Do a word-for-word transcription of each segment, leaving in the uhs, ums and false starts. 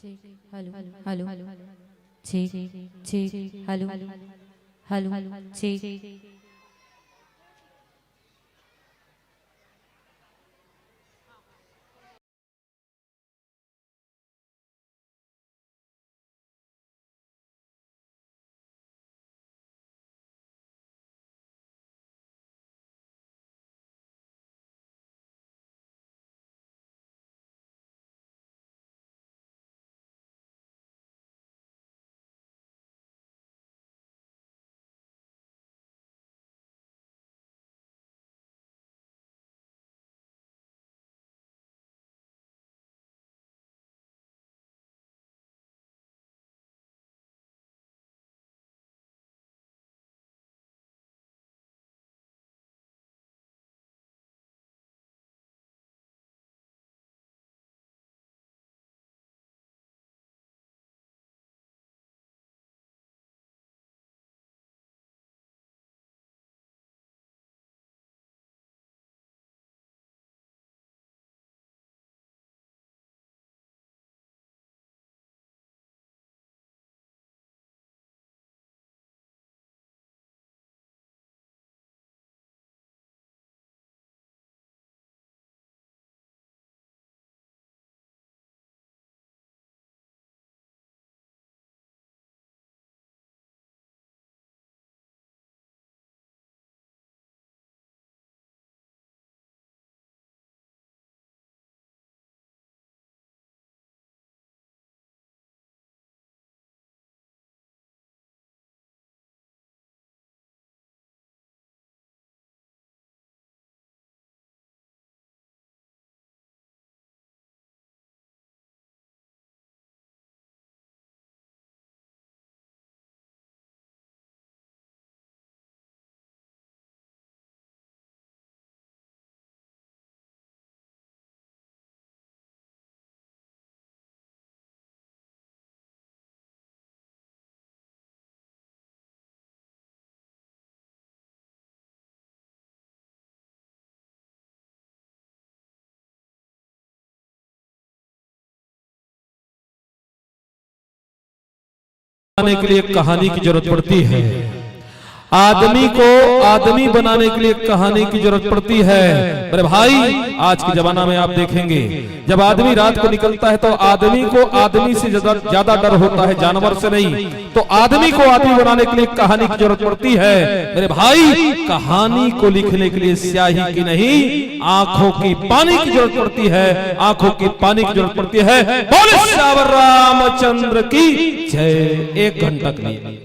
ठीक, hello, hello, ठीक, ठीक, हेलो, हेलो, ठीक। बनाने के लिए कहानी की जरूरत पड़ती है। आदमी को आदमी बनाने के लिए कहानी की जरूरत पड़ती है। मेरे भाई, आज के जमाना में आप देखेंगे, जब आदमी रात को निकलता है तो आदमी को आदमी से ज्यादा, ज्यादा डर होता है, जानवर से नहीं। तो आदमी को आदमी बनाने के लिए कहानी की जरूरत पड़ती है। मेरे भाई, कहानी को लिखने के लिए स्याही की नहीं, आंखों की पानी की जरूरत पड़ती है, आंखों की पानी की जरूरत पड़ती है। बोले सियावर रामचंद्र की जय। एक घंटा के लिए।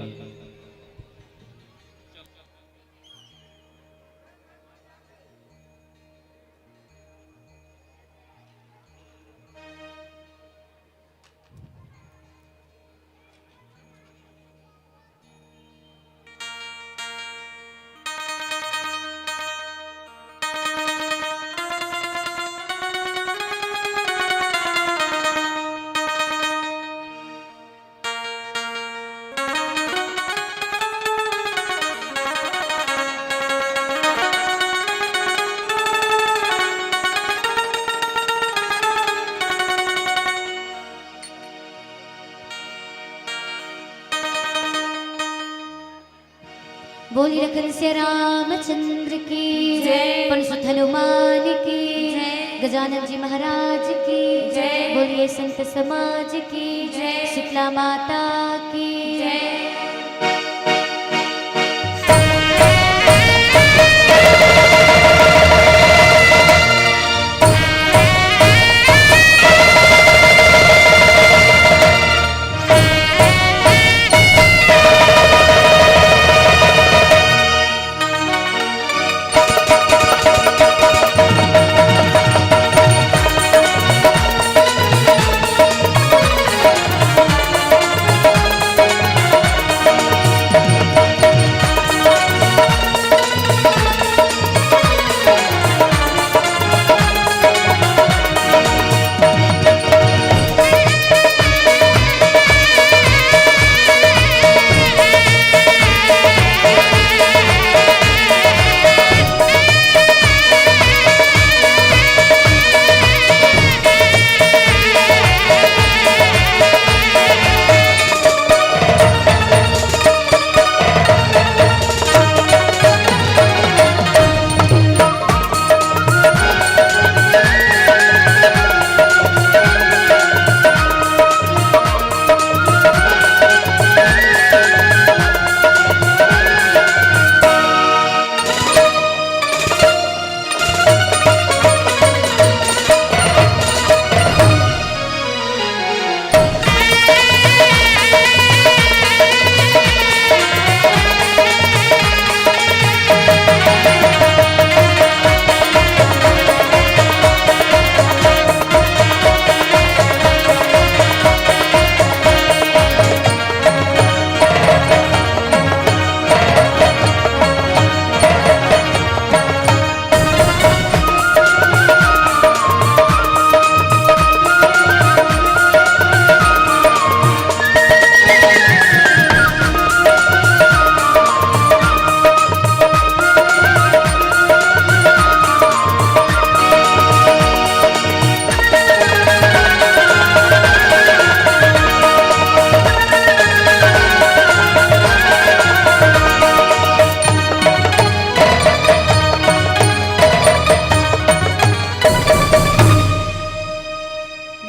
बोलिए लखन सिया रामचंद्र की जय। पनसुत हनुमान की जय। गजानन जी महाराज की जय। बोलिए संत समाज की जय। शीतला माता की जय।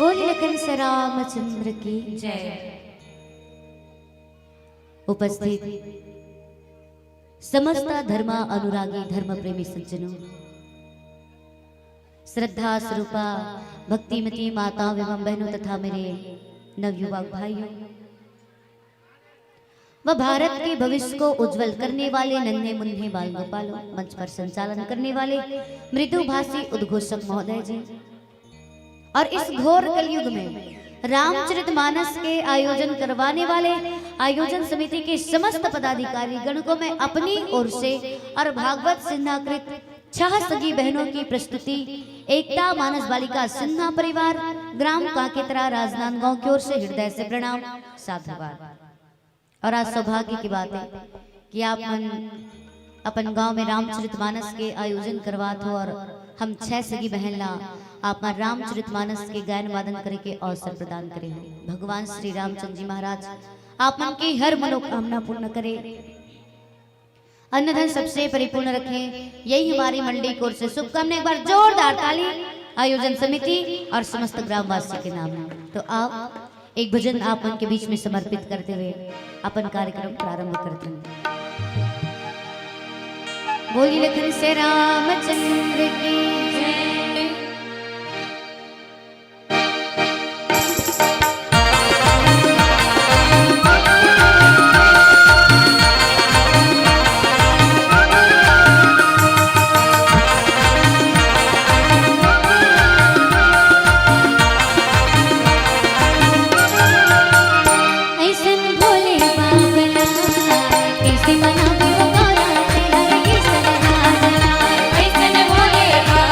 बोल लखन से रामचंद्र की जय। उपस्थित समस्त धर्म अनुरागी धर्म प्रेमी सज्जनों, श्रद्धा स्वरूपा भक्तिमती माताओं एवं बहनों तथा मेरे नवयुवक भाइयों, व भारत के भविष्य को उज्जवल करने वाले नन्हे मुन्ने बाल गोपालों, मंच पर संचालन करने वाले मृदुभाषी उद्घोषक महोदय जी, और इस घोर कलयुग में रामचरितमानस के आयोजन करवाने वाले आयोजन समिति के समस्त पदाधिकारी गण को मैं अपनी ओर से और भागवत सिन्हाकृत छह सगी बहनों की प्रस्तुति एकता मानस बालिका सिन्हा परिवार, ग्राम काकेतरा, राजनांदगांव की ओर से हृदय से प्रणाम, साधुवाद। और आज सौभाग्य की बात है कि आप मन अपन गांव में रामचरितमानस के आयोजन करवात हो और हम छह सगी बहन ला आप मन रामचरितमानस के गायन वादन करे के अवसर प्रदान करे हो। भगवान श्री रामचंद्र जी महाराज आप मन की हर मनोकामना पूर्ण करे, अन्न धन सबसे परिपूर्ण रखें, यही हमारी मंडली की ओर से शुभकामना। एक बार जोरदार ताली आयोजन समिति और समस्त ग्रामवासी के नाम। तो आओ, एक भजन आप मन के बीच में समर्पित करते हुए अपन कार्यक्रम प्रारंभ करते हैं। बोली लखन से रामचंद्र की जय। ऐसन भोले बाबा ला, कैसे मनावे वो गौरा, तेरा ये सदा राजना। ऐसन भोले बाबा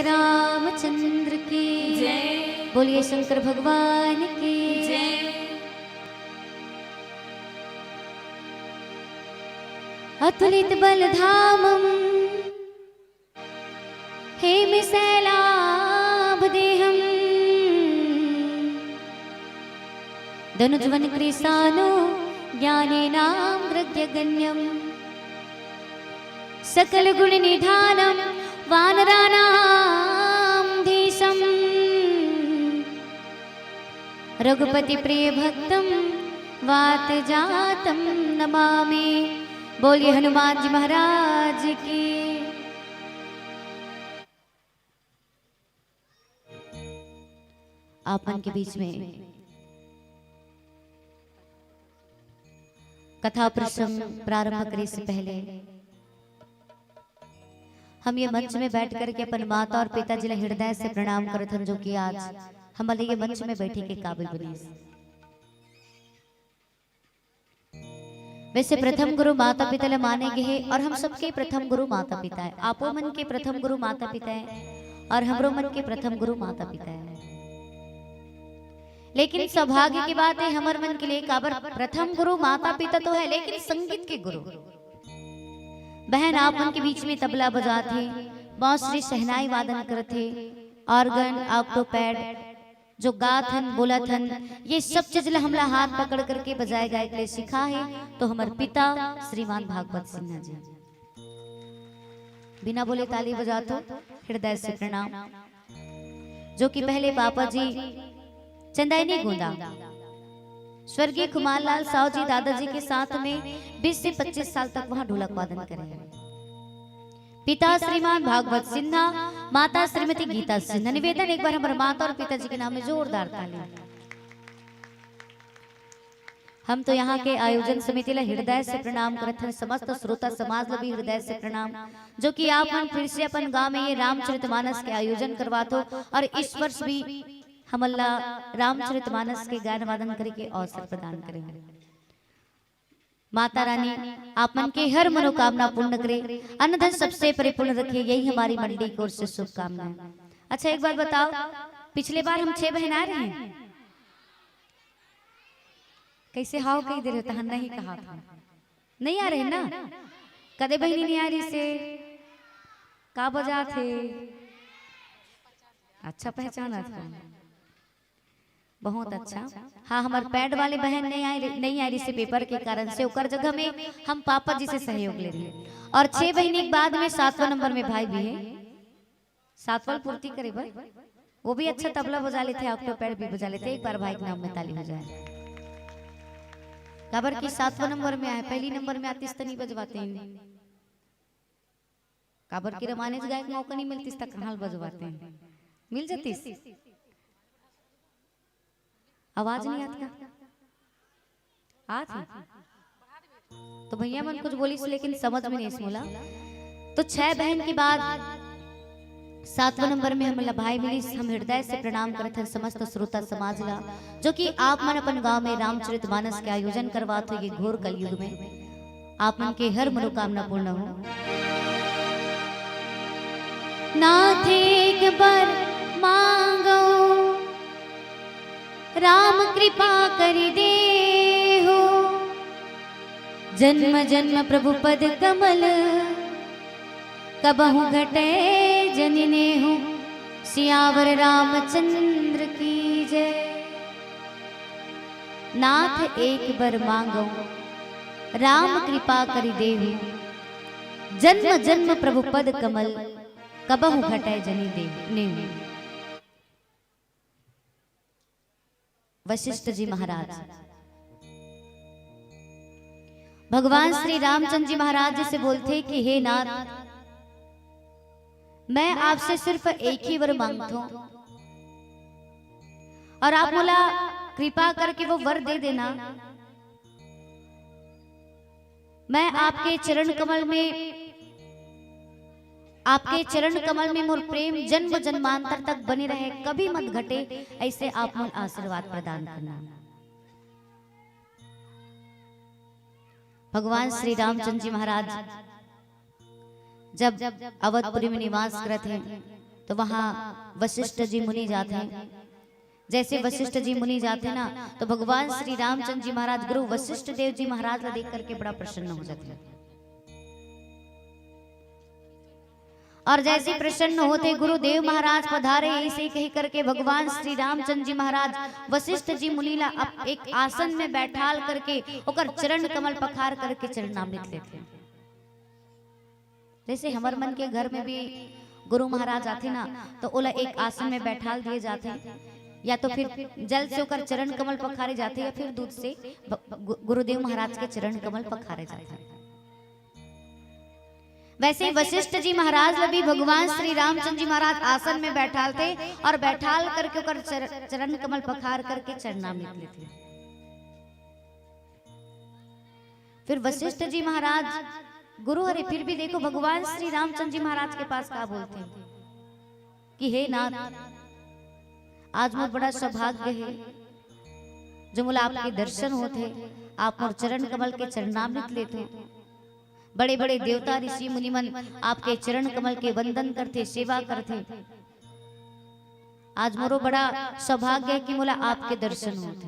रामचंद्र की जय। बोलिए शंकर भगवान की जय। अतुलित बल धामम हेम सैलाभ देहम धनुजवन कृशानु ज्ञानेनामग्रगण्यम सकल गुण निधानम वानराणाम धीशम रघुपति प्रिय भक्तम वात जातम नमामि। बोलिए हनुमान जी महाराज की। आप मन के बीच में कथा प्रसंग प्रारंभ करे से पहले हम ये मंच में बैठ करके अपन माता और पिताजी ला हृदय से प्रणाम करत हन, जो कि आज हमन ला ये मंच में बैठे के काबिल बनिस। वैसे प्रथम गुरु माता पिता ला माने गे हे और हम सबके प्रथम गुरु माता पिता हे। आपो मन के प्रथम गुरु माता पिता हे और हमरो मन के प्रथम गुरु माता पिता हे। लेकिन सौभाग्य की बात हे हमर मन के लिए, काबर प्रथम गुरु माता पिता तो हे, लेकिन संगीत के गुरु बहन आप मन के बीच में तबला बजात हे, बांसुरी शहनाई वादन करत हे, organ, octopad, जो गात हन, बोलत हन, ये सब चीज ला हमला हाथ पकड़ करके बजाए गाए के लिए सिखा हे, तो हमर पिता श्रीमान भागवत सिन्हा जी। बिना बोले ताली बजात हो, हृदय से प्रणाम। जो कि पहले पापा जी चंदैनी गोंदा, स्वर्गीय खुमार लाल साव जी दादाजी के साथ में बीस से पच्चीस साल तक वहां ढोलक वादन करे हैं। पिता श्रीमान भागवत सिन्हा, माता श्रीमती गीता सिन्हा। निवेदन एक बार हमारे माता और पिताजी के नाम में जोरदार ताली। हम तो यहाँ के आयोजन समिति ला हृदय से प्रणाम करत हन, समस्त श्रोता समाज ला भी हृदय से प्रणाम, जो कि आप मन फिर से अपन गांव में ये रामचरितमानस के आयोजन करवात हो और इस वर्ष भी हमन ला रामचरितमानस के गायन वादन करे के अवसर प्रदान करे हो। माता रानी आप मन के हर मनोकामना पूर्ण करे, अन्न धन सबसे परिपूर्ण रखे, यही हमारी मंडली की ओर से शुभकामनाएं। अच्छा, एक बात बताओ, पिछले बार हम छह बहन आए रहे हैं, कैसे हाव कही दे रहे हो? तहन नहीं कहा था, नहीं आ रहे ना? कदे बहिनी नहीं आ रही से का बजात हे? अच्छा पहचाना था, बहुत अच्छा। हाँ, हमार पैड वाले बहन नहीं आए, नहीं आ रही से पेपर के कारण से, ओकर जगह में हम पापा जी से सहयोग ले रहे हैं। और छह बहिनी के बाद में सातवां नंबर में भाई भी है, सातवां पूर्ति करे बर, वो भी अच्छा तबला बजा लेते हैं, octopad भी बजा लेते हैं। एक बार भाई के नाम में ताली हो जाए, काबर कि सातवां नंबर में आए, पहली नंबर में आतिस त नहीं बजवाते हैं, काबर कि रमानेश गायक मौका नहीं मिलतिस त कहाँ ल बजवाते हैं, मिल जातिस। आवाज नहीं आत का? आत है। तो भैया मन कुछ बोलिस, लेकिन समझ में नहीं आइस मोला। तो छह बहन के बाद सातवां नंबर में हमला भाई मिलिस। हम हृदय से प्रणाम करत हन समस्त श्रोता समाज ला, जो कि आप मन अपन गांव में रामचरित मानस के आयोजन करवात हो ये घोर कलयुग में। आप मन के हर मनोकामना पूर्ण हो। नाथ एक बर मांगो, राम कृपा करि देहु। जन्म जन्म प्रभु पद कमल, कबहु घटै जनि नेहु। सियावर रामचंद्र की जय। नाथ एक बर मांगो, राम कृपा करि देहु। जन्म जन्म प्रभु पद कमल, कबहु घटै जनि दे-, नेहु। वशिष्ठ जी महाराज भगवान श्री रामचंद्र जी महाराज जी से बोलथे कि हे नाथ, मैं आपसे सिर्फ एक ही वर मांगथों और आप मोला कृपा करके वो वर दे देना। मैं आपके चरण कमल में, आपके चरण कमल में मोर प्रेम जन्म जन्मांतर तक बने रहे, कभी मत घटे, ऐसे आप मोला आशीर्वाद प्रदान करना। भगवान श्री रामचंद्र जी महाराज जब अवधपुरी में निवास करत हे, तो वहां वशिष्ठ जी मुनि जाते हैं। जैसे वशिष्ठ जी मुनि जाते हैं ना, तो भगवान श्री रामचंद्र जी महाराज गुरु वशिष्ठ देव जी महाराज ला देख करके बड़ा प्रसन्न हो जाते हैं। और जैसे प्रसन्न होते गुरुदेव महाराज पधारे, ऐसे कह करके भगवान श्री रामचंद्र जी महाराज वशिष्ठ जी मुनि ला अप-, एक आसन में बैठाल करके ओकर चरण कमल पखार करके चरणामृत लेते हैं। जैसे हमर मन के घर में भी गुरु महाराज आथे ना, तो ओला एक आसन में बैठाल दिए जाथे, या तो फिर जल से ओकर चरण कमल पखारे जाथे, या फिर दूध से ब-, गु-, गुरुदेव महाराज के चरण कमल पखारे जाथे। वैसे ही वशिष्ठ जी महाराज ला भी भगवान श्री रामचंद्र जी महाराज आसन में बैठालथे और बैठाल करके ओकर चर-, चरण कमल पखार करके चरणामृत लेथे। फिर वशिष्ठ जी महाराज गुरु हरे, फिर भी देखो भगवान श्री रामचंद्र जी महाराज के पास का बोलते हैं कि हे नाथ, आज मोर बड़ा सौभाग्य है जो मोला आपके दर्शन होते, आप मोर चरण कमल के चरणामृत लेते, बड़े बड़े देवता ऋषि मुनि मन आपके चरण कमल के वंदन करते, सेवा करते। आज मोरो बड़ा सौभाग्य है कि मोला आपके दर्शन होते।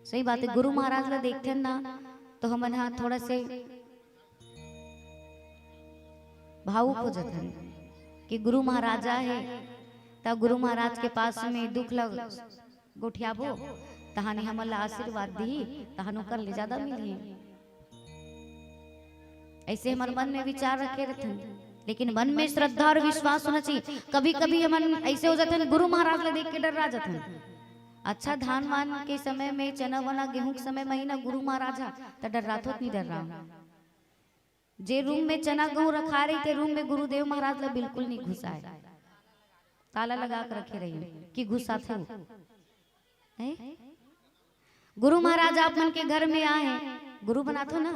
सही बात है, गुरु महाराज ला देखते हैं ना, तो हमन हा थोड़ा से भावुक हो जाते हैं कि गुरु महाराजा है, त गुरु महाराज के पास में दुख लग गोठियाबो, तहाने हमन ला आशीर्वाद दिही, तहान ओकर ले ज्यादा मिलही। ऐसे हमर मन में विचार रखे रहथन, लेकिन मन में श्रद्धा और विश्वास होना चाहिए। कभी-कभी हमन ऐसे हो जाथन, गुरु महाराज ला देख के डर्रा जाथन। अच्छा, धान वान के समय में, चना वना, गेहूं के समय में ही ना गुरु महाराज हा, त डर्राथो त नहीं डर्रा। जे रूम में चना गेहूं रखा रही, ते रूम में गुरुदेव महाराज ला बिल्कुल नहीं घुसाए, ताला लगा के रखे रही कि घुसाथे वो। हैं? गुरु महाराज आप मन के घर में आए, गुरु बनाथो ना।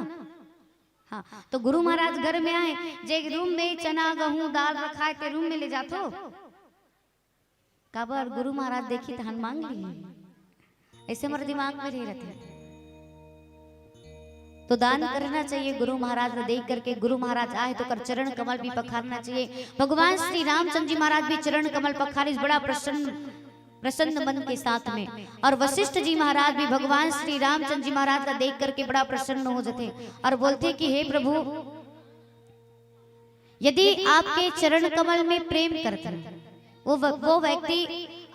हाँ, तो गुरु महाराज घर में आए, जे रूम में चना गेहूं दाल रखा है, ते रूम में ले जाथो। काबर गुरु महाराज देखी तहन मांग ली। ऐसे हमारे दिमाग में रहे रहते हैं। तो दान करना चाहिए गुरु महाराज ला देख करके। गुरु महाराज आए तो कर चरण कमल भी पखारना चाहिए। भगवान श्री रामचंद्र जी महाराज भी चरण कमल पखारिस, बड़ा प्रसन्न, प्रसन्न मन के साथ में। और वशिष्ठ जी महाराज भी भगवान श्री रामचंद्र जी महाराज ला देख करके बड़ा प्रसन्न हो जाते और बोलते कि हे प्रभु, यदि आपके चरण कमल में प्रेम करथन, वो व-, वो व्यक्ति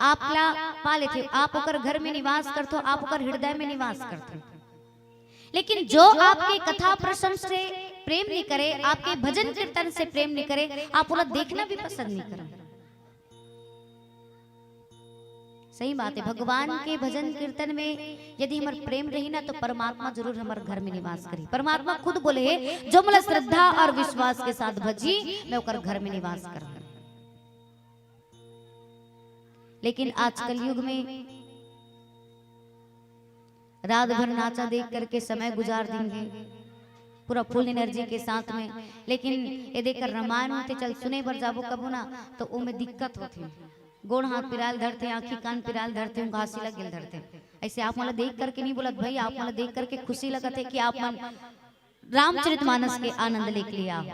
आपला पा लेथे, आप ओकर घर में निवास करथो, आप ओकर हृदय में निवास करथो। लेकिन जो आपके कथा प्रसंग से प्रेम नहीं करे, आपके भजन कीर्तन से प्रेम नहीं करे, आप ओला देखना भी पसंद नहीं करे। सही बात है, भगवान के भजन कीर्तन में यदि हमर प्रेम रही ना, तो परमात्मा जरूर हमर घर में निवास करी। परमात्मा खुद बोले हे, जो मोला श्रद्धा और विश्वास के साथ भजी, मैं ओकर घर में निवास करहूं। लेकिन आज कलयुग में रात भर नाचा देख करके समय गुजार देंगे पूरा फुल एनर्जी के साथ में। लेकिन ये देखकर रामायण होते चल सुने बर जाबो कबू ना, तो ओमे दिक्कत होथे। गोड़ हाथ पिराल धरथे, आंखी कान पिराल धरथे, उंघासी लग गेल धरथे। ऐसे आप मन ला देख करके नहीं बोलत भाई, आप मन ला देख करके खुशी लगत है कि आप मन रामचरितमानस के आनंद लेके लिए आओ।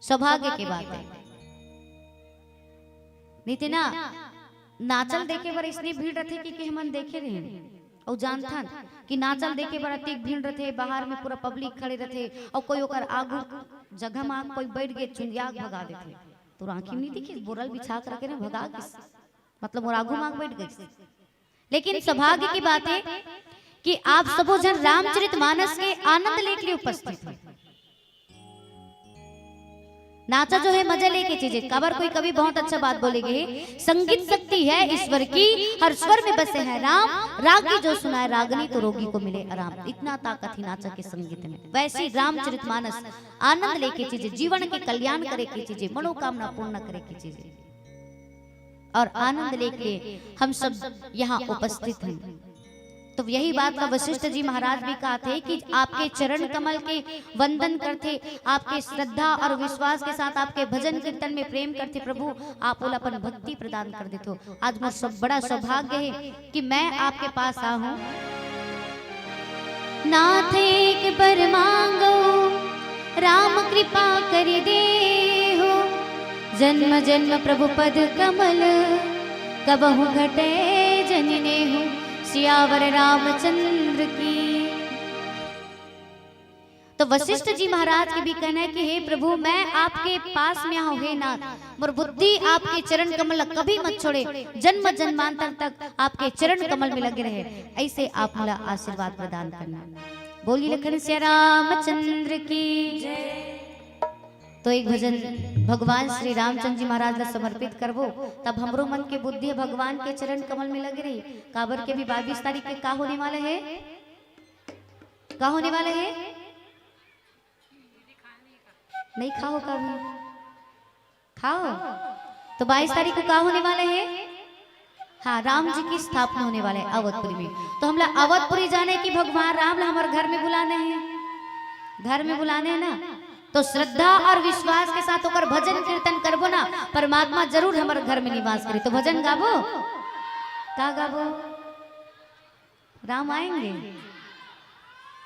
सौभाग्य के बात है। नहीं ते ना, नाचल देखे बर इसने भीड़ रथे कि, कि हमन देखे रहे अउ जानथन कि नाचल देखे बर अतिक भीड़ रथे, बाहर में पूरा पब्लिक खड़े रथे अउ कोई ओकर आगू जगह मा कोई बैठ गे, चुंदिया के भगा देथे। तो आंखी में नहीं दिखिस, बोरल बिछा करके ना भगा गिस, मतलब मोर आगू मा बैठ गइस। लेकिन सौभाग्य की बात है कि आप सबो झन रामचरितमानस के आनंद लेके लिए उपस्थित हो। नाचा जो है मजा लेके चीजे, काबर कोई कवि बहुत अच्छा बात बोले गे, संगीत शक्ति है ईश्वर की, हर स्वर में बसे हैं राम, रागी जो सुनाए रागनी तो रोगी को मिले आराम। इतना ताकत ही नाचा के संगीत में। वैसे ही रामचरितमानस आनंद लेके चीजे, जीवन के कल्याण करे के चीजे, मनोकामना पूर्ण करे के चीजे और आनंद लेके हम सब यहाँ उपस्थित हैं। तो यही बात का वशिष्ठ जी महाराज भी कहा थे कि आपके चरण कमल के वंदन करथे, आपके श्रद्धा और विश्वास के साथ आपके भजन कीर्तन में प्रेम करथे प्रभु, आप ओला अपन भक्ति प्रदान कर देथो। आज मोर सब बड़ा सौभाग्य है कि मैं आपके पास आ हूँ। नाथ एक बर मांगो, राम कृपा कर दे। जन्म जन्म प्रभु पद कमल, कबहु घटे जनि नेहु, सियावर रामचंद्र की। तो वशिष्ठ जी महाराज के भी कहना है कि हे प्रभु, मैं आपके पास में आऊं, हे नाथ, मोर बुद्धि आपके चरण कमल ला कभी मत छोड़े, जन्म जन्मांतर तक आपके चरण कमल में लगे रहे, ऐसे आप मोला आशीर्वाद प्रदान करना। बोलिए लखन सिया रामचंद्र की। तो एक भजन भगवान श्री रामचंद्र जी महाराज ला समर्पित करबो, तब हमरो मन के बुद्धि भगवान के चरण कमल में लगे रही। काबर के भी बाईस तारीख के का होने वाला है? का होने वाला है? नहीं खाओ का भी? खाओ। तो बाईस तारीख को का होने वाला है? हाँ, राम जी की स्थापना होने वाला है अवधपुरी में। तो हमला अवधपुरी जाने कि भगवान राम ला हमर घर में बुलाने हैं, घर में बुलाने हैं ना। तो श्रद्धा और विश्वास के साथ ओकर भजन कीर्तन करबो ना, परमात्मा जरूर हमर घर में निवास करे। तो भजन गाबो, का गाबो? राम आएंगे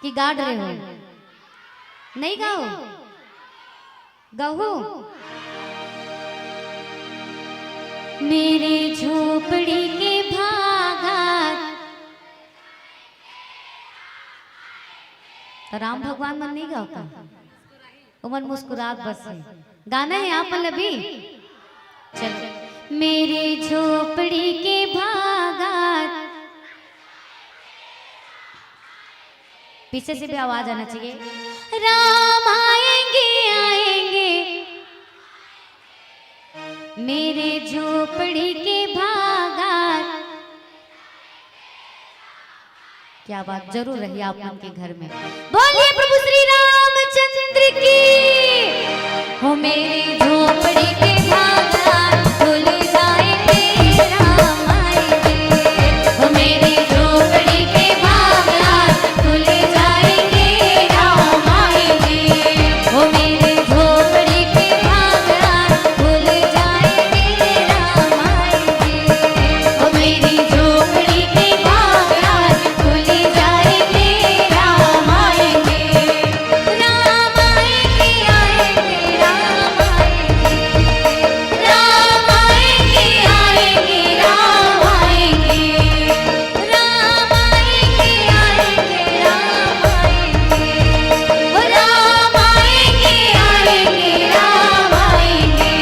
कि गा डरे हो? नहीं गाओ, गाओ। मेरे झोपड़ी के भागा। तो राम भगवान मन नहीं गाओ का? ओमन मुस्कुरात बस हे। गाना है आप मन ला भी? चलो। मेरे झोपड़ी के भागा। पीछे से भी आवाज आना चाहिए। राम आएंगे, आएंगे। मेरे झोपड़ी के भागा। क्या बात, जरूर रही आप मन के घर में। बोलिए प्रभु श्री रामचंद्र की। हो मेरी झोपड़ी के भाग आज खुल जाएंगे, राम आएंगे। हो मेरी झोपड़ी के भाग आज खुल जाएंगे, राम आएंगे। हो मेरी झोपड़ी के भाग आज खुल जाएंगे, राम आएंगे। ओ मेरी झोपड़ी के भाग आज खुल जाएंगे, राम आएंगे। राम आएंगे, आएंगे, राम आएंगे। राम आएंगे, आएंगे, राम आएंगे। राम आएंगे, आएंगे, राम आएंगे। ओ राम आएंगे, आएंगे, राम आएंगे।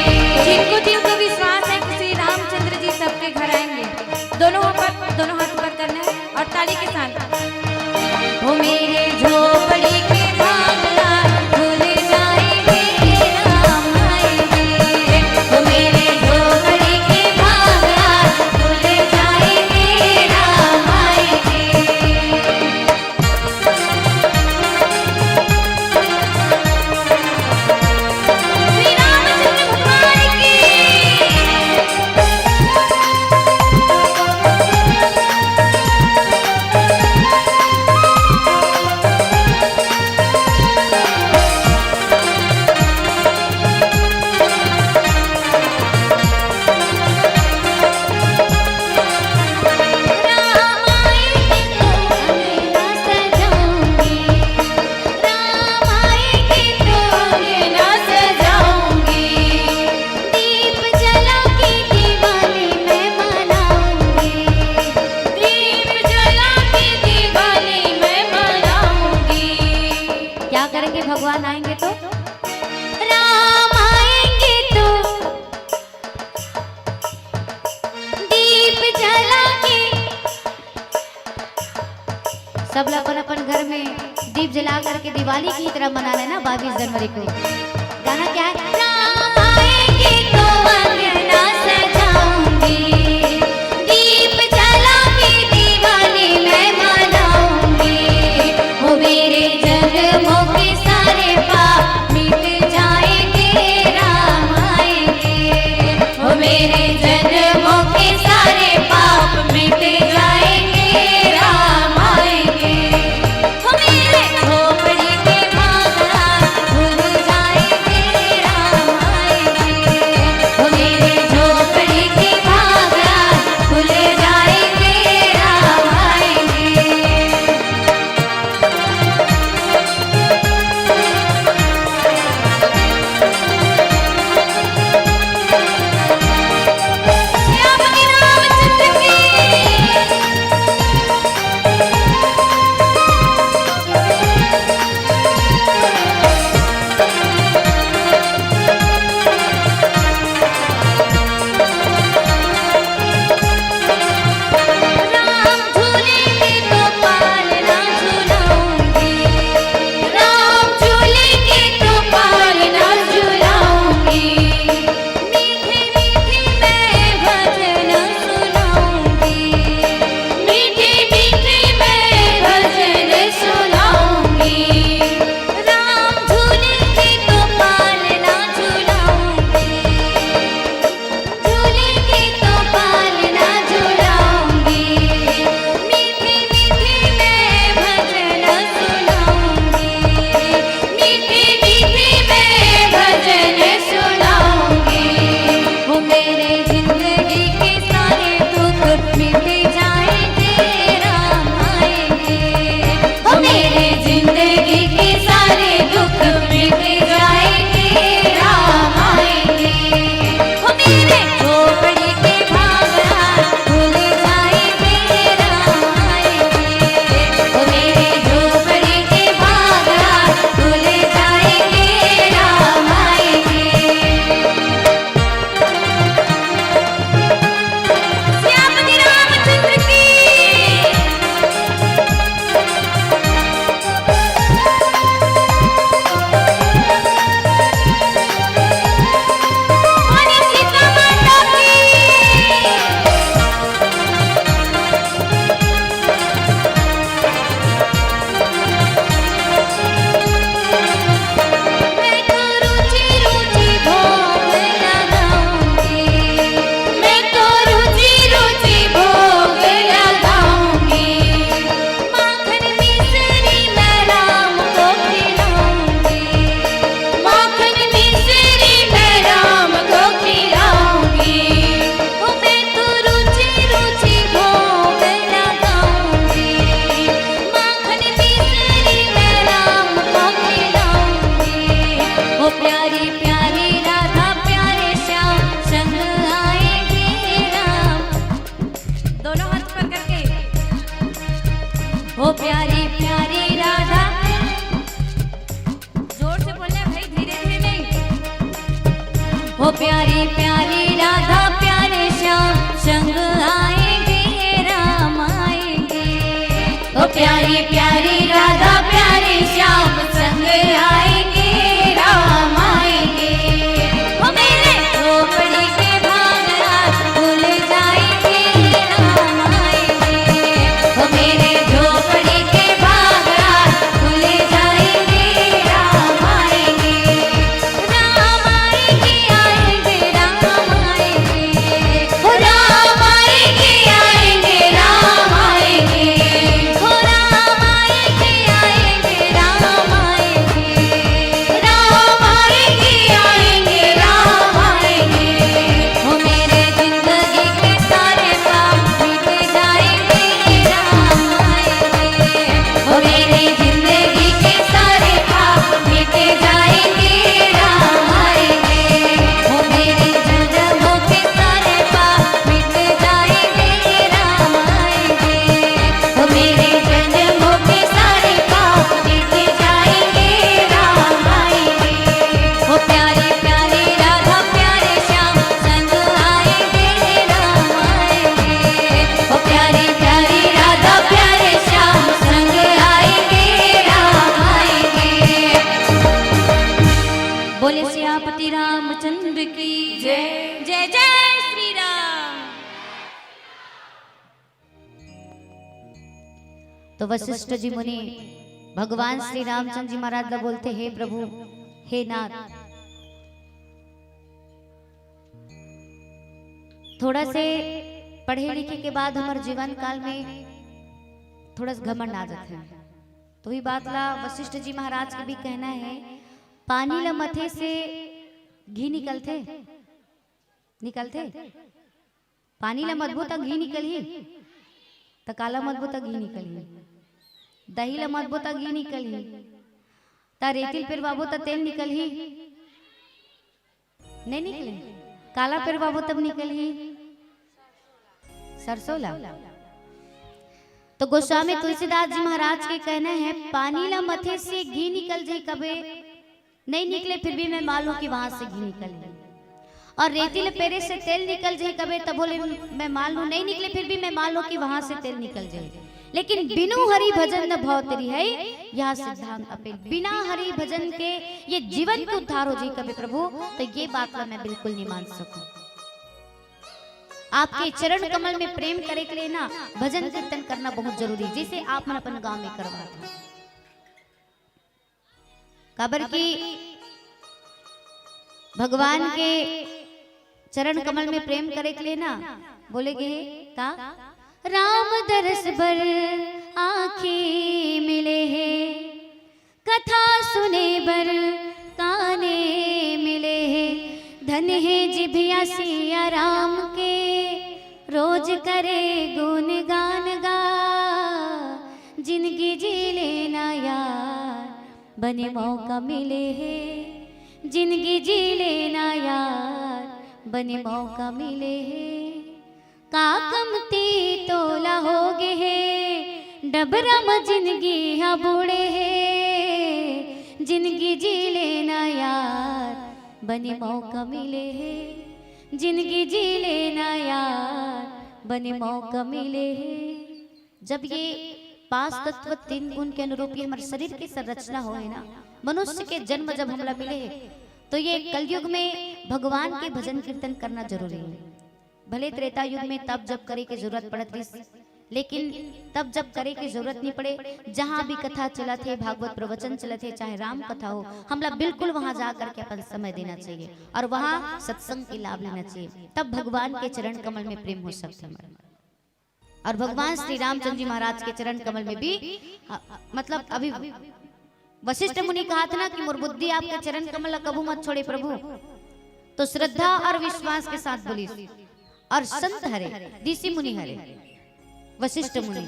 जिनको जिनको विश्वास है कि श्री रामचंद्र जी सबके घर आएंगे, दोनों ऊपर, दोनों हाथ ऊपर करना है और ताली के साथ। ओ मेरे झोपड़ी के भागला खुल जाएंगे, राम आएंगे। ओ मेरे झोपड़ी के भागला खुल जाएंगे, राम आएंगे। श्री रामचंद्र भगवान की। राम आएंगे तो अंगना सजाऊंगी, राम आएंगे तो अंगना सजाऊंगी, दीप जला के दिवाली मैं मनाऊंगी, दीप जला के दिवाली मैं मनाऊंगी। क्या करेंगे भगवान आएंगे तो? राम आएंगे तो दीप जला के। सब लोग अपन अपन घर में दीप जला करके दिवाली की तरह मना लेना बाईस जनवरी को। गाना क्या है? राम आएंगे तो अंगना सजाऊंगी, दीप जला के दिवाली मैं मनाऊंगी। ओ मेरे जन्मों के सारे पाप मिट जाएंगे, राम आएंगे। ओ मेरे जन्मों के सारे पाप मिट जाएंगे, राम आएंगे। ओ मेरे झोपड़ी के भागला खुल जाएंगे, राम आएंगे। ओ मेरे प्यारी प्यारी राधा प्यारे श्याम संग आएंगे, राम आएंगे। ओ मेरे झोपड़ी के भागराज खुल जाएंगे, राम आएंगे। ओ मेरे झोपड़ी के भागराज खुल जाएंगे, राम आएंगे। राम आएंगे, आएंगे, राम आएंगे। ओ राम आएंगे, आएंगे, राम आएंगे। ओ राम आएंगे, आएंगे, राम आएंगे। राम आएंगे, आएंगे, राम आएंगे। ओ मेरे जिंदगी के सारे पाप मिट जाएंगे, राम आएंगे। ओ मेरी जिंदगी के सारे पाप मिट जाएंगे, राम आएंगे। ओ मेरे जन्मों के सारे पाप मिट जाएंगे, राम आएंगे। ओ मेरे जन्मों के सारे पाप मिट जाएंगे, राम आएंगे। ओ प्यारे प्यारे राधा प्यारे श्याम संग आएंगे, राम आएंगे। ओ प्यारी प्यारी राधा प्यारे श्याम संग आएंगे, राम आएंगे। बोले सियापति रामचंद्र की जय। जय जय श्री राम। तो वशिष्ठ जी मुनि भगवान श्री रामचंद्र जी महाराज ला बोलथे, हे प्रभु, हे नाथ, थोड़ा से पढ़े लिखे के बाद हमर जीवन काल में थोड़ा सा घमंड आ जाथे। तो ये बात ला वशिष्ठ जी महाराज के भी कहना है, पानी ला मथे से घी निकलथे, निकलथे। पानी ला मथबो त घी निकलही, त काला मथबो त घी निकलही, दही ला मथबो त घी निकलही, त रेतिल पेरवाबो त तेल निकलही, नहीं निकले। काला पेरवाबो तब निकलही सरसों ला। तो गोस्वामी तुलसीदास जी महाराज के कहना है, पानी ला मथे से घी निकल जाए कबे नहीं निकले, फिर भी मैं मान लूं कि वहां से घी निकल जाए। और रेती ले पेरे से तेल निकल जाए कबे, तब बोले मैं मान लूं नहीं निकले, फिर भी मैं मान लूं कि वहां से तेल निकल जाए। लेकिन बिनु हरि भजन न भव तरी है, यह सिद्धांत अपेल। बिना हरि भजन के ये जीवन के उद्धार हो जाए कबे प्रभु, तो ये बात ला मैं बिल्कुल नहीं मान सकूं। आपके चरण कमल में प्रेम करे के लिए ना भजन कीर्तन करना बहुत जरूरी, जिसे आप मन अपन गांव में करवा दो। काबर कि भगवान के चरण कमल में प्रेम करे के लिए ना बोले गे हे का, राम दरस बर आँखी मिले हे, कथा सुने बर काने मिले हे। धन हे जिभिया सिया राम के, रोज करे गुणगान गा। जिनगी जी लेना यार, बने मौका मिले हे। जिनगी जी लेना यार, बने मौका मिले हे। का कमती तोला हो गे हे, डबरा म जिनगी ह बूड़े हे। जिनगी जी लेना यार, बने मौका मिले हे। जिनगी जी लेना यार, बने मौका मिले हे। जब ये पांच तत्व तीन गुण के अनुरूप ये हमर शरीर के संरचना होए ना, मनुष्य के जन्म जब हमला मिले हे, तो ये कलयुग में भगवान के भजन कीर्तन करना जरूरी है। भले त्रेता युग में तप जप करे के जरूरत पड़त रहिस, लेकिन तप जप करे के जरूरत नहीं पड़े। जहाँ भी कथा चलत हे, भागवत प्रवचन चलत हे, चाहे राम कथा हो, हमला बिल्कुल वहाँ जा करके अपन समय देना चाहिए और वहाँ सत्संग के लाभ लेना चाहिए, तब भगवान के चरण कमल में प्रेम हो सकता है। और भगवान श्री रामचंद्र जी महाराज के चरण कमल में भी, अ, मतलब अभी वशिष्ठ मुनि कहा था ना कि मोर बुद्धि आपके चरण कमल ला कभू मत छोड़े प्रभु, तो श्रद्धा और विश्वास के साथ बोलिस। और संत हरे, ऋषि मुनि हरे, वशिष्ठ मुनि।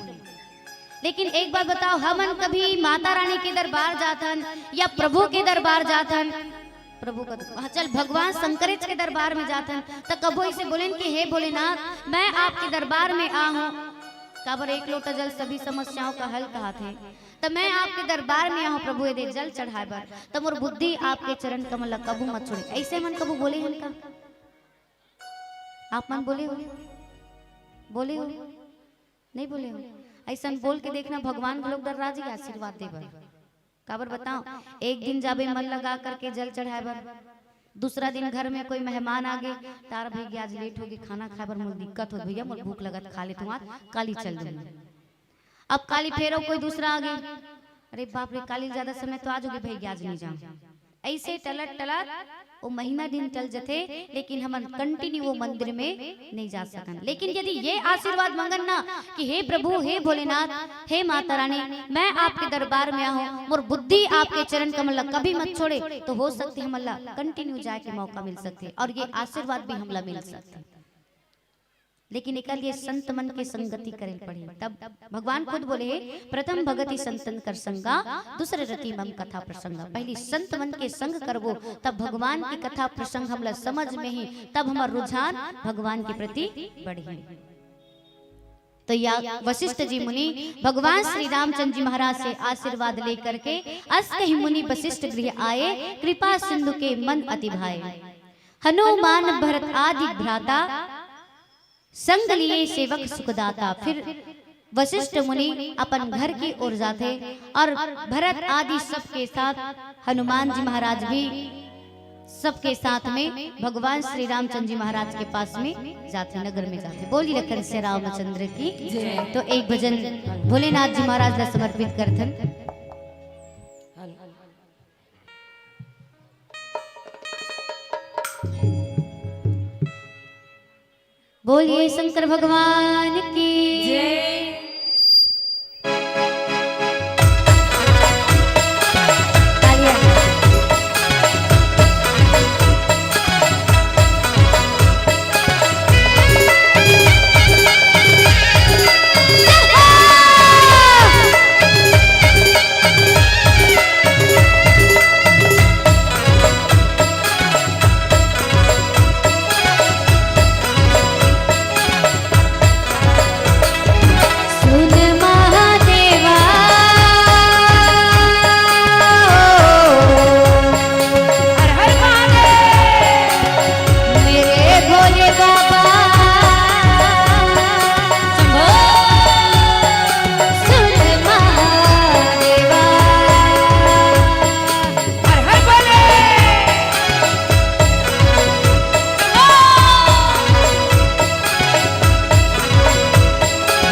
लेकिन एक बात बताओ, हमन कभी माता रानी के दरबार जाथन या प्रभु के दरबार जाथन, प्रभु का, हाँ, चल भगवान शंकरेच के दरबार में जाथन, त कभू इसे बोलेन कि हे भोलेनाथ, मैं आपके दरबार में आ हूँ, काबर एक लोटा जल सभी समस्याओं का हल कहा थे, त मैं आपके दरबार में आ हूँ प्रभु, ये दे जल चढ़ाए बर, त मोर बुद्धि आपके चरण कमल ला कभू मत छोड़े। ऐसे मन कभू बोले हन का? आप मन बोले हो? बोले हो? नहीं बोले हो? अइसन बोल के देखना, भगवान घलोक डर्रा जही आशीर्वाद दे बर। काबर बताओ, एक दिन जाबे मन लगा करके जल चढ़ाए बर, दूसरा दिन घर में कोई मेहमान आ गे, "तार भई गे, आज लेट होगे, खाना खाए बर मोर दिक्कत होत भैया, मोर भूख लगत, खा लेत हूँ आज, काली चल दूंगी।" अब काली फेरो कोई दूसरा आ गे, "अरे बाप रे, काली ज्यादा समय तो आज होगे भई गे, आज नहीं जाऊँ।" अइसे टलत टलत वो महीना दिन टल जथे, लेकिन हमन continue वो मंदिर में नहीं जा सकन। लेकिन यदि ये आशीर्वाद मंगन ना कि "हे प्रभु, हे भोलेनाथ, हे माता रानी, मैं आपके दरबार में आहूँ, मोर बुद्धि आपके चरण कमल ला कभी मत छोड़े", तो हो सकथे हमन ला continue जाए के मौका मिल सकथे और ये आशीर्वाद भी हमला मिल सकथे। लेकिन एकर लिए संत मन के संगति करे पड़ही। तब भगवान खुद बोले हे, "प्रथम भगति संतन कर संगा, दूसरे रति मम कथा प्रसंगा।" पहली संत मन के संग करबो, तब भगवान की कथा प्रसंग हमला समझ में ही, तब हमर रुझान भगवान के प्रति बढ़ही। तो या वशिष्ठ जी मुनि भगवान श्री रामचंद्र जी महाराज से आशीर्वाद लेकर के, "अस कहि मुनि वशिष्ठ गृह आए, कृपा सिंधु के मन अति भाए। हनुमान भरत आदि भ्राता, संग लिए सेवक सुखदाता।" फिर वशिष्ठ मुनि अपन घर की ओर जाथे और भरत आदि सबके साथ, हनुमान जी महाराज भी सबके साथ में भगवान श्री रामचंद्र जी महाराज के पास में जाथे, नगर में जाथे। बोली लखन से रामचंद्र की जय। तो एक भजन भोलेनाथ जी महाराज ला समर्पित करथन। बोलिए शंकर भगवान की जय।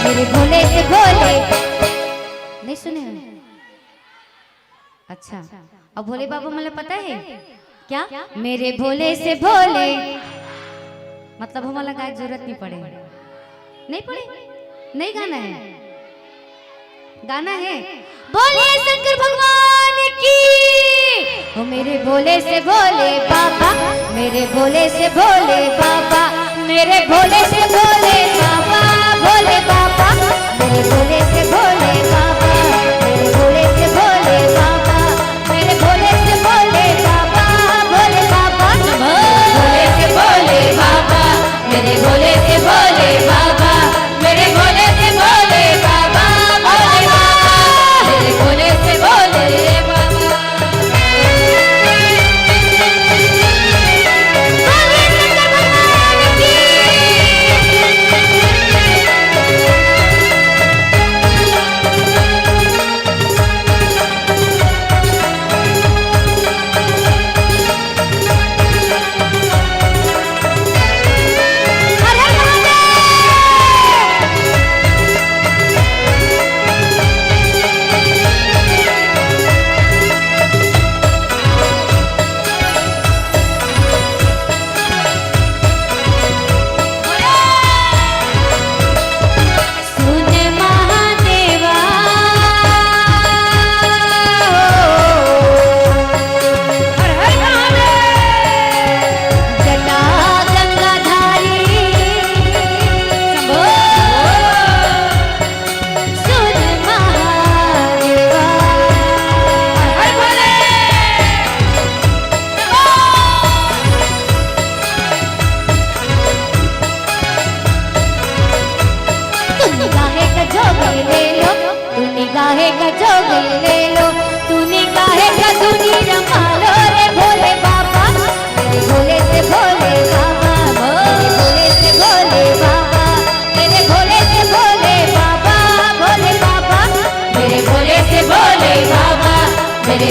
मेरे भोले से भोले, नहीं सुने हैं? अच्छा, अब भोले बाबा मतलब पता है क्या? मेरे भोले से भोले, मतलब हमला गाय जरूरत नहीं पड़े, नहीं पड़े, नहीं गाना है, गाना है। बोलिए शंकर भगवान की। ओ मेरे भोले से भोले बाबा, मेरे भोले से भोले बाबा, मेरे भोले से भोले बाबा, भोले बाबा, मेरे भोले से भोले बाबा, मेरे भोले से भोले बाबा, मेरे भोले से भोले बाबा, भोले बाबा, भोले से भोले बाबा, मेरे भोले से भोले बाबा, मेरे भोले से भोले बाबा, भोले बाबा, मेरे भोले से भोले बाबा।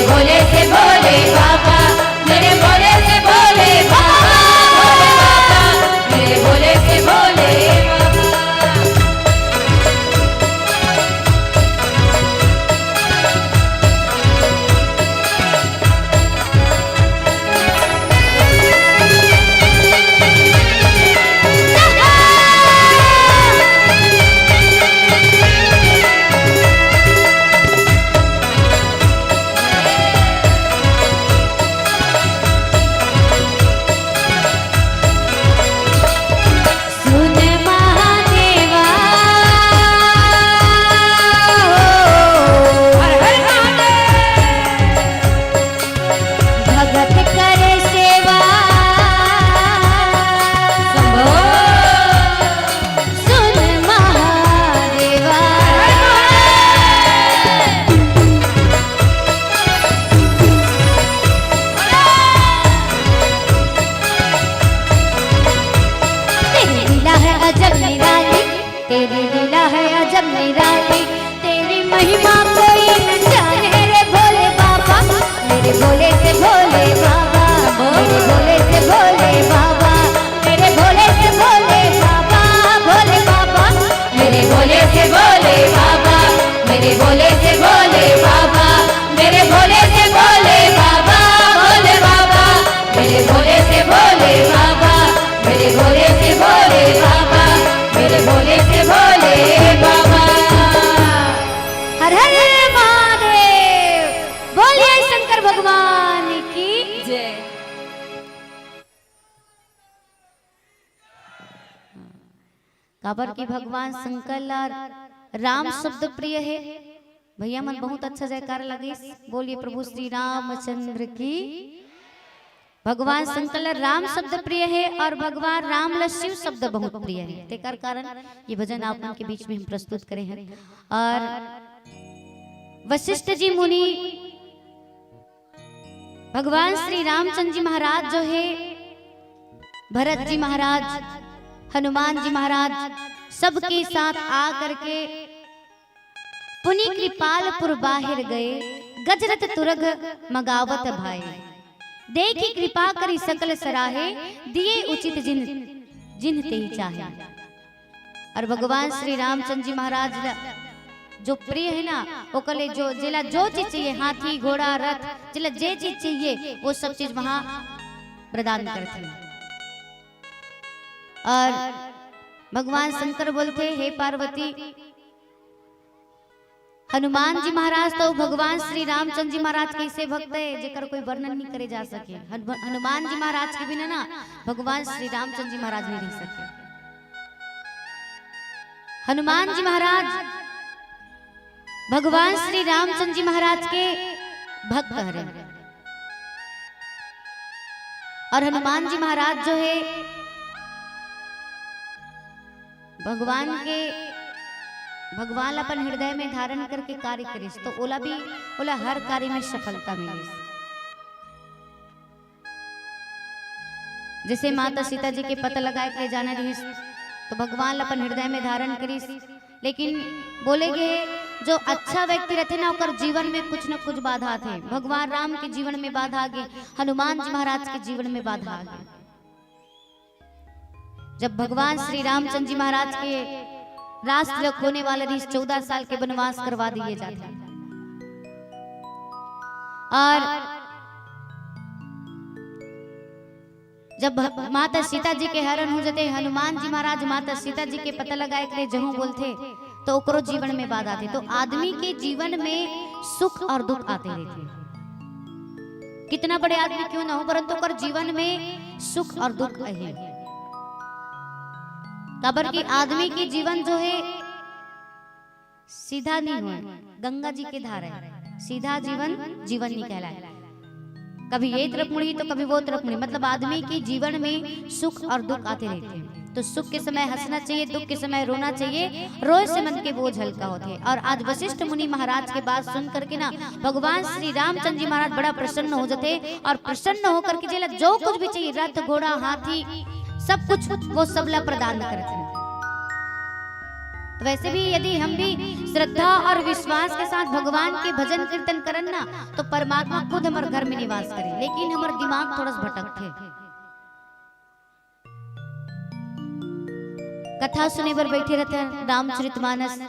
भोले से भोले बाबा, मेरे भोले से भोले बाबा, भोले बाबा, मेरे भोले से भोले बाबा। सुन महादेवा, हर हर महादेव। भगत करे सेवा। शंभो। सुन महादेवा। तेरी लीला है अजब निराली, तेरी लीला है अजब निराली, तेरी महिमा कोई न जाने रे भोले बाबा, मेरे भोले से भोले बाबा, मेरे भोले से भोले बाबा, मेरे भोले से भोले बाबा, भोले बाबा, मेरे भोले से भोले बाबा, मेरे भोले से भोले बाबा, मेरे भोले से भोले बाबा, भोले बाबा, मेरे भोले से भोले बाबा, मेरे भोले से भोले बाबा, मेरे भोले से भोले बाबा। हर हर महादेव। बोलिए शंकर भगवान की जय। काबर कि भगवान शंकर ला राम शब्द प्रिय हे। भैया मन बहुत अच्छा जयकार लगिस। बोलिए प्रभु श्री रामचंद्र की। भगवान शंकर ला राम शब्द प्रिय हे और भगवान राम ला शिव शब्द बहुत प्रिय हे। तेकर कारण ये भजन आप मन के बीच में हम प्रस्तुत करे हन। और वशिष्ठ जी मुनि भगवान श्री रामचंद्र जी महाराज जो हे, भरत जी महाराज, हनुमान जी महाराज, सबके साथ आ करके पुनि कृपालपुर बाहिर गए, गजरथ तुरग मगावत भाए। देखि कृपा करि सकल सराहे, दिए उचित जिन, जिन तेहि चाहे। और भगवान श्री रामचंद्र जी महाराज ला जो प्रिय हे ना, ओकर ले जो, जेला जो चीज चाहिए, हाथी, घोड़ा, रथ, जेला जे चीज चाहिए, वो सब चीज वहाँ प्रदान करथे। और भगवान शंकर बोलथे, "हे पार्वती, हनुमान जी महाराज तो भगवान श्री रामचंद्र जी महाराज के ऐसे भक्त हे, जेकर कोई वर्णन नहीं करे जा सके। हनु-, हनुमान जी महाराज के बिना ना भगवान श्री रामचंद्र जी महाराज नहीं रह सके।" हनुमान जी महाराज भगवान श्री रामचंद्र जी महाराज के भक्त हरे। और हनुमान जी महाराज जो हे, भगवान के, भगवान ला अपन हृदय में धारण करके कार्य करिस, तो ओला भी, ओला हर कार्य में सफलता मिलिस। जैसे माता सीता जी के पता लगाए के जाना रहिस, तो भगवान ला अपन हृदय में धारण करिस। लेकिन बोले गे, जो अच्छा व्यक्ति रहथे ना, ओकर जीवन में कुछ न कुछ बाधा आथे। भगवान राम के जीवन में बाधा आ गे, हनुमान जी महाराज के जीवन में बाधा आ गे। जब भगवान श्री रामचंद्र जी महाराज के राष्ट्र खोने वाला रहिस, चौदह साल के वनवास करवा दिए जाथे। और जब भ-, माता सीता जी के हरण हो जाथे, हनुमान जी महाराज माता सीता जी के पता लगाए के लिए जहूं बोलथे, तो ओकरो जीवन में बाधा आथे। तो आदमी के जीवन में सुख और दुख आते रहथे। कितना बड़े आदमी क्यों ना हो, परंतु ओकर जीवन में सुख और दुख अहे। काबर कि आदमी के जीवन जो हे, सीधा नहीं होय, गंगा जी के धार हे। सीधा जीवन जीवन नहीं कहलाए। कभी ये तरफ मुड़ी तो कभी वो तरफ मुड़ी, मतलब आदमी के जीवन में सुख और दुख आते रहते हैं। तो सुख के समय हंसना चाहिए, दुख के समय रोना चाहिए। रोए से मन के बोझ हल्का होते हैं। और आज वशिष्ठ मुनि महाराज के बात सुन करके ना, भगवान श्री रामचंद्र जी महाराज बड़ा प्रसन्न हो जाते हैं। और प्रसन्न होकर के जेला जो कुछ भी चाहिए, रथ, घोड़ा, हाथी, सब कुछ वो सबला प्रदान करते हैं। वैसे भी यदि हम भी श्रद्धा और विश्वास के साथ भगवान के भजन कीर्तन करन ना, तो परमात्मा खुद हमर घर में निवास करे, लेकिन हमर दिमाग थोड़ा सा भटकथे। कथा सुने बर बैठे रहते हैं रामचरितमानस,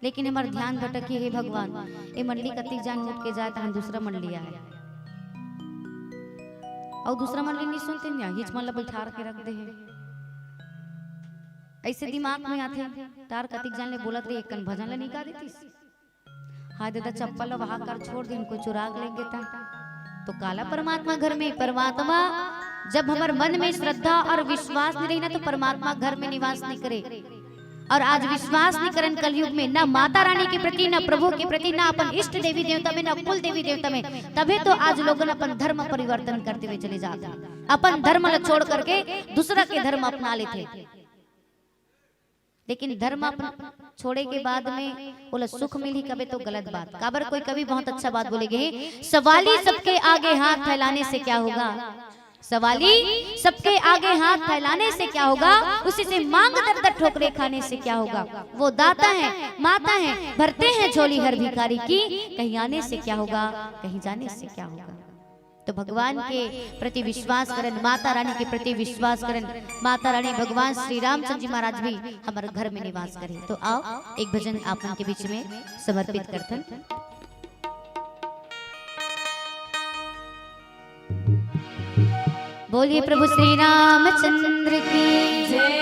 लेकिन हमर ध्यान भटकी, हे भगवान, ए मंडली कतिक जान उठ के जाए, तहन दूसरा मंडली आए, अउ दूसरा मंडली नहीं सुनते, हिच मन ला बैठार के रख दे हे। ऐसे दिमाग में आथे, तार कतिक जान ले बोलत रही, एक कन भजन ला नहीं गा देतिस। हाय दादा, चप्पल ला वहां कर छोड़ दिन, कोई चुरा के लेगे ता। तो काला परमात्मा घर में, परमात्मा जब हमर मन में श्रद्धा और विश्वास नहीं रही ना, तो परमात्मा घर में निवास नहीं करे। और आज विश्वास नहीं करन कलयुग में, ना माता रानी के प्रति, ना प्रभु के प्रति, ना अपन इष्ट देवी देवता में, ना कुल देवी देवता में। तभे तो आज लोगन अपन धर्म परिवर्तन करते हुए चले जाते हैं, अपन धर्म ला छोड़ करके दूसरा के धर्म अपना लेते। लेकिन धर्म अपन छोड़े के बाद में ओला सुख मिलही कबे तो गलत बात। काबर कोई कवि बहुत अच्छा बात बोले गे, सवाली सबके आगे हाथ फैलाने से क्या होगा, सवाली सबके आगे हाथ फैलाने से क्या होगा, उसी से मांग दर दर ठोकरे खाने से क्या होगा। वो दाता है, माता है, भरते हैं झोली हर भिखारी की, कहीं आने से क्या होगा, कहीं जाने से क्या होगा। तो भगवान के प्रति विश्वास करन, माता रानी के प्रति विश्वास करन, माता रानी भगवान श्री रामचंद्र जी महाराज भी हमर घर में निवास करे। तो आओ, एक भजन आप मन के बीच में समर्पित करथन। बोलिए प्रभु श्री रामचंद्र की जय।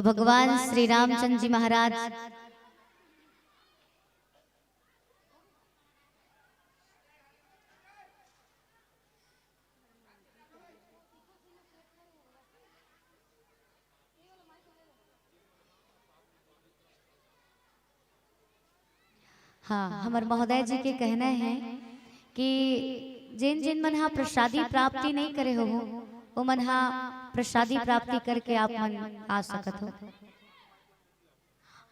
भगवान श्री रामचंद्र जी महाराज हाँ, हमर महोदय जी के कहना है कि जेन जेन मन हा प्रसादी प्राप्ति नहीं करे हो, वो मन हा प्रसादी प्राप्ति करके आप मन आ सकत हो।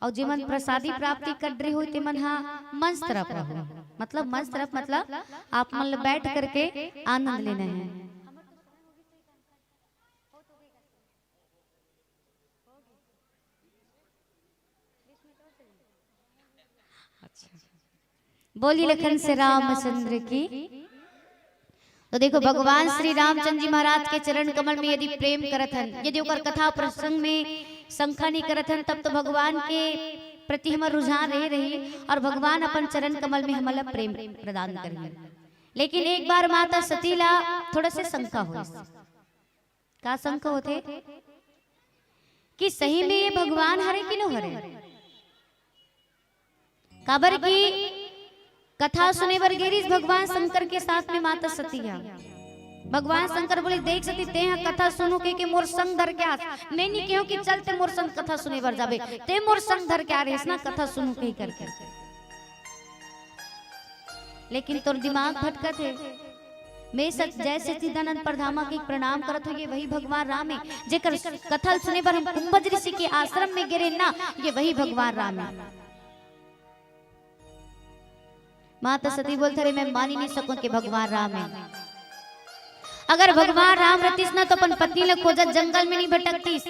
और जे मन प्रसादी प्राप्ति कर रहे हो, ते मन हा मंच तरफ रहो, मतलब मंच तरफ, मतलब आप मन ल बैठ करके आनंद लेना है। अच्छा, बोली लखन से रामचंद्र की। तो देखो, भगवान श्री रामचंद्र जी महाराज के चरण कमल में यदि प्रेम करत हन, यदि ओकर कथा प्रसंग में शंका नहीं करत हन, तब तो भगवान के प्रति हमर रुझान रहे रही और भगवान अपन चरण कमल में हमला प्रेम प्रदान करही। लेकिन एक बार माता सती ला थोड़ा से शंका होइस। का शंका होथे कि सही में ये भगवान हरे कि नो हरे? काबर कि कथा सुने बर गे रिहिस भगवान शंकर के साथ में माता सती हा। भगवान शंकर बोले, "देख सती, ते हा कथा सुनहूं कहिके मोर संग धर के आस। मैं नहीं कहूं कि चल ते मोर संग कथा सुने बर जाबे, ते मोर संग धर के आ रहिस ना कथा सुनहूं कहि करके।" लेकिन तोर दिमाग भटकत हे। मैं सच, जय सच्चिदानंद परधामा के प्रणाम करत हो, ये वही भगवान राम है, जेकर कथा सुने बर हम कुंभज ऋषि के आश्रम में गे रहेन ना, ये वही भगवान राम है। माता सती बोलत, "अरे, मैं मानी नहीं सकूं कि भगवान राम है। अगर भगवान राम रहतिस ना, तो अपन पत्नी ल खोजत जंगल में नहीं भटकतिस।"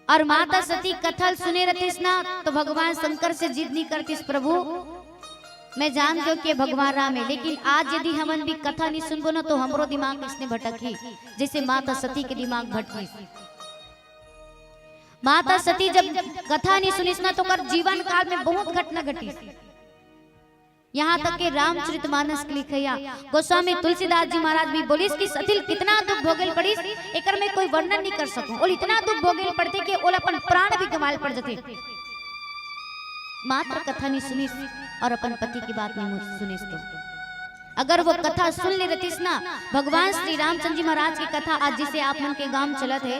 और माता सती कथा ल सुने रहतिस ना, तो भगवान शंकर से जिद नहीं करतिस, "प्रभु, मैं जानत हूं कि भगवान राम है, लेकिन आज यदि हमन भी कथा नहीं सुनबो ना, तो हमरो दिमाग इसने भटकही, जैसे माता सती के दिमाग भटकिस।" माता सती जब कथा नहीं सुनिस ना, तो ओकर जीवन काल में बहुत घटना घटिस। यहाँ तक के रामचरितमानस के लिखइया गोस्वामी तुलसीदास जी महाराज भी बोलिस कि सती ल कितना दुख भोगेल पड़िस, एकर मैं कोई वर्णन नहीं कर सकूं। और इतना दुख भोगेल पड़थे कि ओला अपन प्राण भी गंवाल पड़ जथे, मात्र कथा नहीं सुनिस और अपन पति की बात नहीं सुनिस। तो अगर वो कथा सुन ले रहतिस ना, भगवान श्री रामचंद्र जी महाराज की कथा आज जिसे आप मन के गांव चलत है,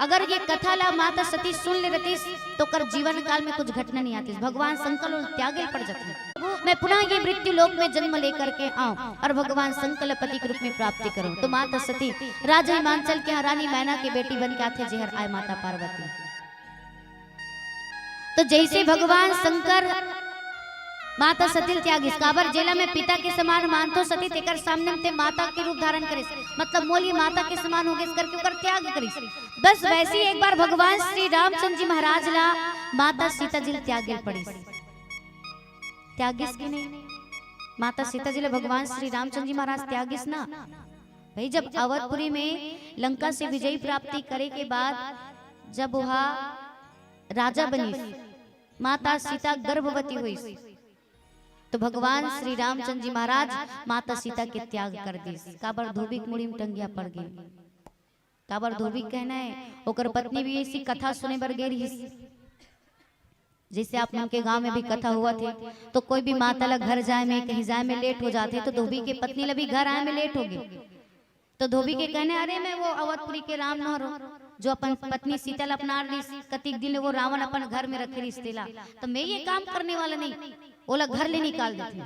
अगर ये कथा ला माता सती सुन ले रहतिस, तो कर जीवन काल में कुछ घटना नहीं आतिस, भगवान शंकर ल त्यागे पड़ जाते। मैं पुनः ये मृत्यु लोक में जन्म लेकर के आऊं और भगवान शंकर ल पति के रूप में प्राप्ति करूं। तो माता सती राजा हिमांचल के यहाँ रानी मैना के बेटी बन के आथे, जेहर आय माता पार्वती। तो जैसे भगवान शंकर माता सती ल त्यागिस, काबर जेला मैं पिता के समान मानथो सती, तेकर सामने ते माता के रूप धारण करिस, मतलब मोल ये माता के समान हो गइस करके ओकर त्याग करिस। बस वैसे ही एक बार भगवान श्री रामचंद्र जी महाराज ला माता सीता जी ल त्यागे पड़िस। त्यागिस कि नहीं? माता सीता जी ला भगवान श्री रामचंद्र जी महाराज त्यागिस ना। भाई, जब अवधपुरी में लंका से विजय प्राप्ति करे के बाद जब वहा राजा बनिस, माता सीता गर्भवती हुई, तो भगवान श्री रामचंद्र जी महाराज माता सीता के त्याग कर दिस। काबर? धोबी के मुड़ी में टंगिया पड़ गई। काबर? धोबी कहना है, ओकर पत्नी भी ऐसी कथा सुने बर गे रहिस। जैसे आप मन के गांव में भी कथा हुआ थे, तो कोई भी माता ला घर जाए में, कहीं जाए में लेट हो जाथे, तो धोबी के पत्नी ला भी घर आए में लेट हो गई। तो धोबी के कहने, "अरे, मैं वो अवधपुरी के राम नहरो, जो अपन पत्नी सीता ला अपना रिस, कतिक दिन ले वो रावण अपन घर में रखे रिस तेला, तो मैं ये काम करने वाला नहीं।" ओला घर ले निकाल देथे।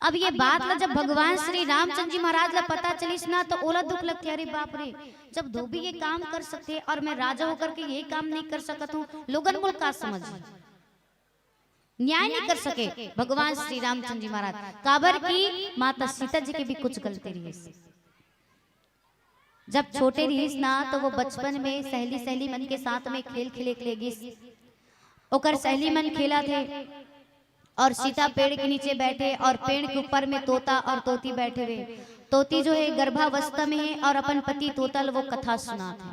अब ये बात ला जब भगवान श्री रामचंद्र जी महाराज ला पता चलिस ना, तो ओला दुख लगथे, "अरे बाप रे, जब धोबी ये काम कर सकथे और मैं राजा होकर के ये काम नहीं कर सकत हूँ, लोगन मोल का समझ?" न्याय नहीं कर सके भगवान श्री रामचंद्र जी महाराज, काबर कि माता सीता जी के भी कुछ गलती रहिस। जब छोटे रहिस ना, तो वो बचपन में सहेली सहेली मन के साथ में खेल खेले के ले गिस। ओकर सहेली मन खेलत हे और सीता पेड़ के नीचे बैठे और पेड़ के ऊपर में तोता और तोती बैठे हुए। तोती जो है गर्भावस्था में है और अपन पति तोता ल वो कथा सुनात हे,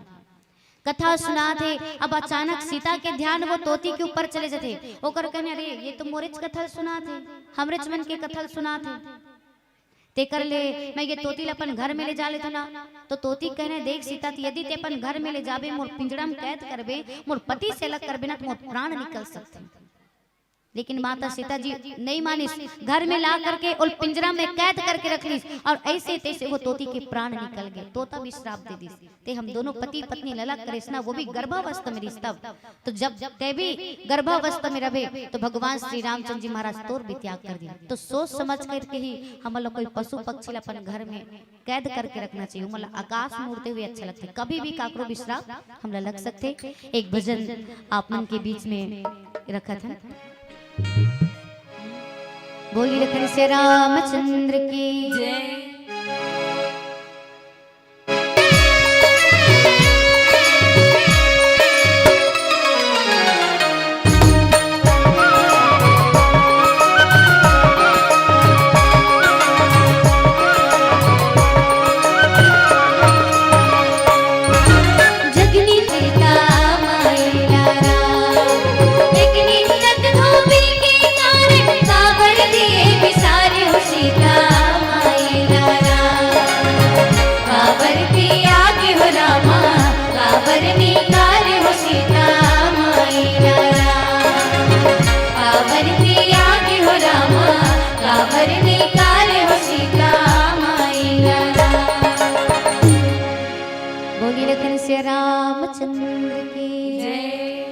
कथा सुनात हे। अब अचानक सीता के ध्यान वो तोती के ऊपर चले जाथे। ओकर कहने, "अरे, ये तो मोरेच कथा सुनात हे, हमरेच मन के कथा सुनात हे।" तेकर ले मैं ये तोती ल अपन घर में ले जा लेथों ना। तो तोती कहने, देख सीता, यदि ते अपन घर में ले जाबे, मोर पिंजड़ा में कैद करबे, मोर पति से अलग करबे ना, तो मोर प्राण निकल सकथे। लेकिन माता सीता जी नहीं मानिस, घर में ला करके ओला पिंजरा में कैद करके रख लिस और ऐसे तैसे वो तोती के प्राण निकल गए। तोता भी श्राप दे दिस, ते हम दोनों पति पत्नी ल अलग करेस ना, वो भी गर्भावस्था में रिस तब। तो जब ते भी गर्भावस्था में रहे तो भगवान श्री रामचंद्र जी महाराज तोर भी त्याग कर दिया। तो सोच समझ करके ही हमन ला कोई पशु पक्षी ला अपन घर में कैद करके रखना चाहिए। ओमन ला आकाश में उड़ते हुए अच्छा लगथे, कभी भी काकरो भी श्राप हमला लग सकथे। एक भजन आप मन के बीच में रखत हन। बोली लखन से रामचंद्र की जय। जगनी चिता माई लारा, एक निंदक धोबी के कार, काबर दिए बिसारे हो सीता माई लारा। काबर पिया के हो रामा, काबर निकाले हो सीता माई लारा। काबर पिया के हो रामा, काबर निकाले हो सीता माई लारा। बोली लखन से रामचंद्र की जय।